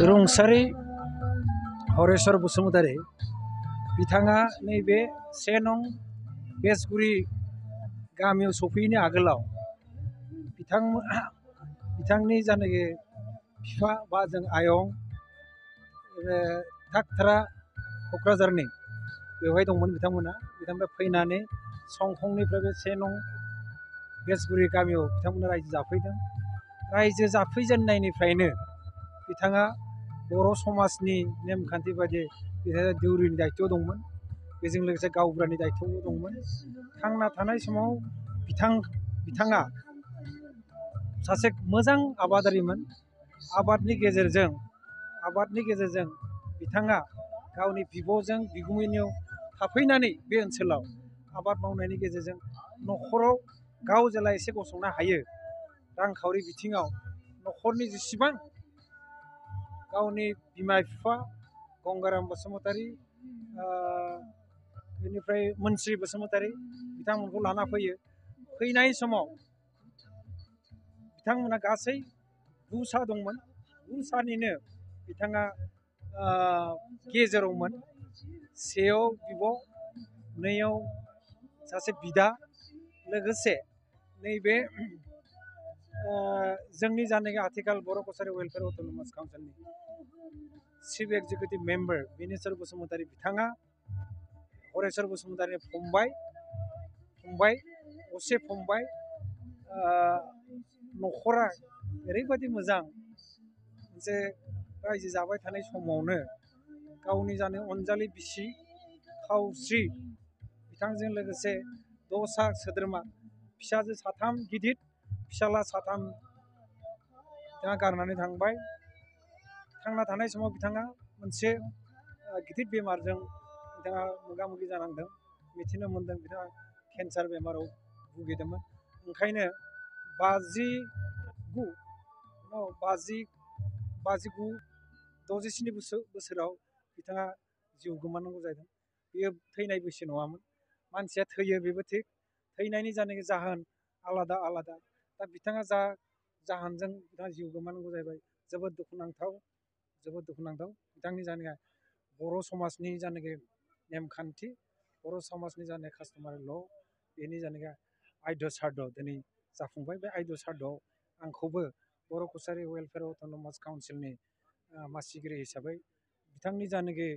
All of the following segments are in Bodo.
रुंसारि हरेश्वर बसुमतारी बिथाङा नैबे 1 नं बेसगुरि गामियाव सफैयैनि आगोलाव बिथांनि जानाखि बिफा बा जों आयं थागथारा क'क्राझारनि बेवहाय दंमोन बिथांमोना फैनानै संखंनिफ्राय बे 1 नं बेसगुरि गामियाव बिथांमोना रायजो जाफैदों। रायजो जाफैजेननायनिफ्रायनो बिथाङा बर' समाजनि नेमखान्थि बायदि बिथाङा दौरिनि दायित्व दंमोन। बेजों लोगोसे गावबुरानि दायित्वबो दंमोन। थांना थानाय समाव बिथाङा सासे मोजां आबादारिमोन। आबादनि गेजेरजों बिथाङा गावनि बिब'जों बिगुमैनियाव थाफैनानै बे ओनसोलाव आबाद मावनायनि गेजेरजों न'खराव गाव जेला एसे गसंनो हायो रांखावरि बिथिङाव न'खरनि जेसेबां गावनि बिमा बिफा गंगाराम बसुमतारी बेनिफ्राय मोनस्रि बसुमतारी बिथांमोनखौ लाना फैयो। फैनाय समाव बिथांमोना गासै 9 सा दंमोन। 9 सानिनो बिथाङा गेजेरावमोन। 1 बिब', 2 सासे बिदा, लोगोसे नैबे जोंनि जानाखि आथिखाल बर' कसारि वेलफेयार अट'नमास काउन्सिलनि chief executive member Bineswar Basumatary बिथाङा हरेश्वर बसुमतारीनि फंबाय असे फंबाय। न'खरा ओरैबायदि मोजां मोनसे रायजो जाबाय थानाय समावनो गावनि अनजालि बिसि खावस्रि बिथांजों लोगोसे 6 सा सोद्रोमा फिसाजो 3 गिदिर फिसाला 3 बिथाङा गारनानै थांबाय। थांना थानाय समाव बिथाङा मोनसे गिदिर बेमारजों बिथाङा मोगा मोगि जानांदों। मिथिनो मोनदों बिथाङा केन्सार बेमाराव भुगिदोंमोन। ओंखायनो 67 बोसोराव बिथाङा जिउ गोमानांगौ जादों। बेयो थैनाय बैसो नङामोन। मानसिया थैयो बेबो थिग, थैनायनि जानाखि जाहोन आलादा। दा बिथाङा जा जाहोनजों बिथाङा जिउ गोमानांगौ जाहैबाय जोबोद दुखुनांथाव। बिथांनि जानाया बर' समाजनि जानाखि नेमखान्थि, बर' समाजनि जानाय कास्टमारि ल' बेनि जानाखि आयध्य साराद दिनै जाफुंबाय। बे आयध्य सारादआव आंखौबो बर' कसारि वेलफेयार अट'नमास काउन्सिलनि मासिगिरि हिसाबै बिथांनि जानाखि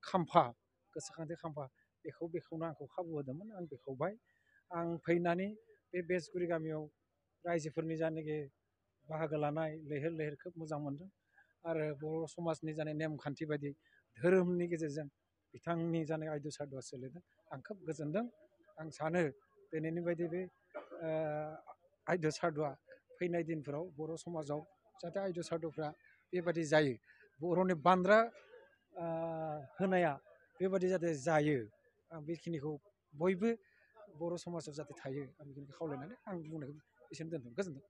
खाम्फा गोसोखांथि खाम्फा बेखौ बेखेवनो आंखौ खाबु होदोंमोन। आं बेखेवबाय। आं फैनानै बे बेसगुरि गामियाव रायजोफोरनि जानाखि बाहागो लानाय लैहोर खोब मोजां मोनदों। आरो बर' समाजनि जानाय नेमखान्थि बायदि धोरोमनि गेजेरजों बिथांनि जानाय आयध्य सारादआ सोलिदों। आं खोब गोजोनदों। आं सानो दिनैनि बायदि बे आयध्य सारादआ फैनाय दिनफोराव बर' समाजाव जाहाथे आयध्य सारादफ्रा बेबादि जायो, बर'नि बान्द्रा होनाया बेबादि जाहाथे जायो, आं बेखिनिखौ बयबो बर' समाजाव जाहाथे थायो आं बेखिनिखौ खावलायनानै आं बुंनायखौ एसेयावनो दोनथ'बाय। गोजोन्थों।